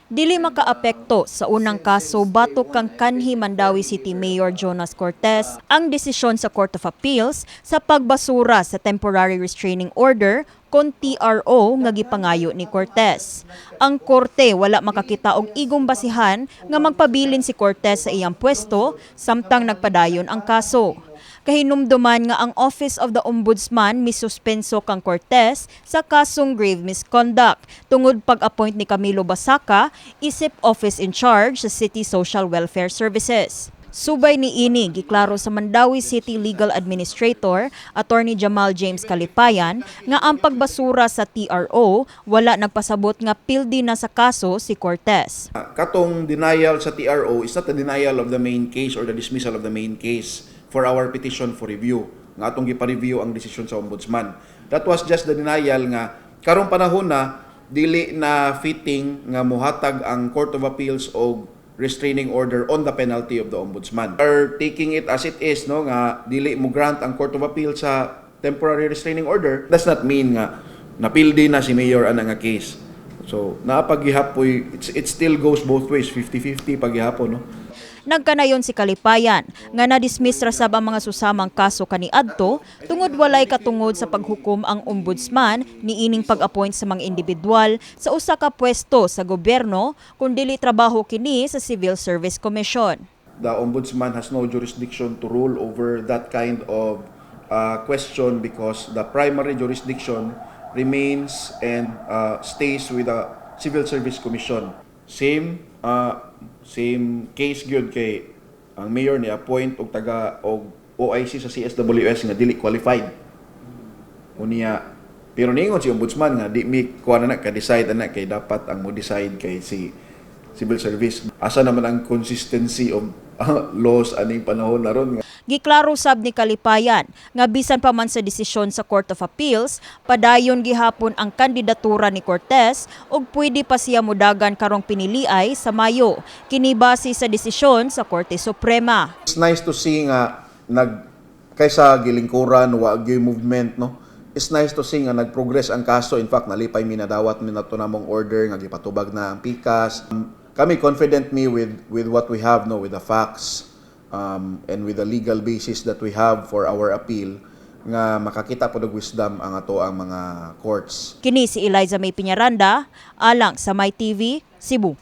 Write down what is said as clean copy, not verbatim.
Dili makaapekto sa unang kaso batok kang kanhi Mandaue City Mayor Jonas Cortes ang desisyon sa Court of Appeals sa pagbasura sa Temporary Restraining Order kon TRO nga gipangayo ni Cortes. Ang korte wala makakita og igong basihan nga magpabilin si Cortes sa iyang pwesto samtang nagpadayon ang kaso. Kahinumduman nga ang Office of the Ombudsman misuspenso kang Cortes sa kasong grave misconduct tungod pag-appoint ni Camilo Basaca isip office in charge sa City Social Welfare Services. Subay ni ini, giklaro sa Mandaue City Legal Administrator, Attorney Jamal James Calipayan, nga ang pagbasura sa TRO wala nagpasabot nga pildi na sa kaso si Cortes. Katong denial sa TRO is not the denial of the main case or the dismissal of the main case for our petition for review nga atong gipa-review ang desisyon sa Ombudsman. That was just the denial nga karong panahon na, dili na fitting nga muhatag ang Court of Appeals og restraining order on the penalty of the Ombudsman. Are taking it as it is, no, nga dili mo grant ang Court of Appeals sa temporary restraining order does not mean nga napildi na si Mayor ana nga case. So, naa pa gihapoy, it still goes both ways, 50-50 paghihapon, no? Nagkanayon si Calipayan nga na-dismiss ra sab ang mga susamang kaso kaniadto tungod walay katungod sa paghukom ang Ombudsman niining pag-appoint sa mga individual sa usa ka pwesto sa gobyerno kung dili trabaho kini sa Civil Service Commission. The Ombudsman has no jurisdiction to rule over that kind of question because the primary jurisdiction remains and stays with the Civil Service Commission. Same case gyud kay ang mayor ni appoint og taga og OIC sa CSWS nga dili qualified. Unya pero niingon si Ombudsman nga di mi kuha na ka-decide ana kay dapat ang mo decide kay si civil service. Asa naman ang consistency of laws aning panahon na ron? Giklaro sab ni Calipayan nga bisan pa man sa desisyon sa Court of Appeals, padayon gihapon ang kandidatura ni Cortes ug pwede pa siya mudagan karong piniliay sa Mayo. Kini base sa desisyon sa Korte Suprema. It's nice to see nga nag kaysa gilingkuran, wa gyud movement, no. It's nice to see nga nag-progress ang kaso. In fact, nalipay mi, nadawat mi nato namong order nga gipatubag na ang pikas. Kami, confident mi with what we have, no, with the facts and with the legal basis that we have for our appeal nga makakita pod og wisdom ang ato ang mga courts. Kini si Eliza May Piñaranda, alang sa My TV, Cebu.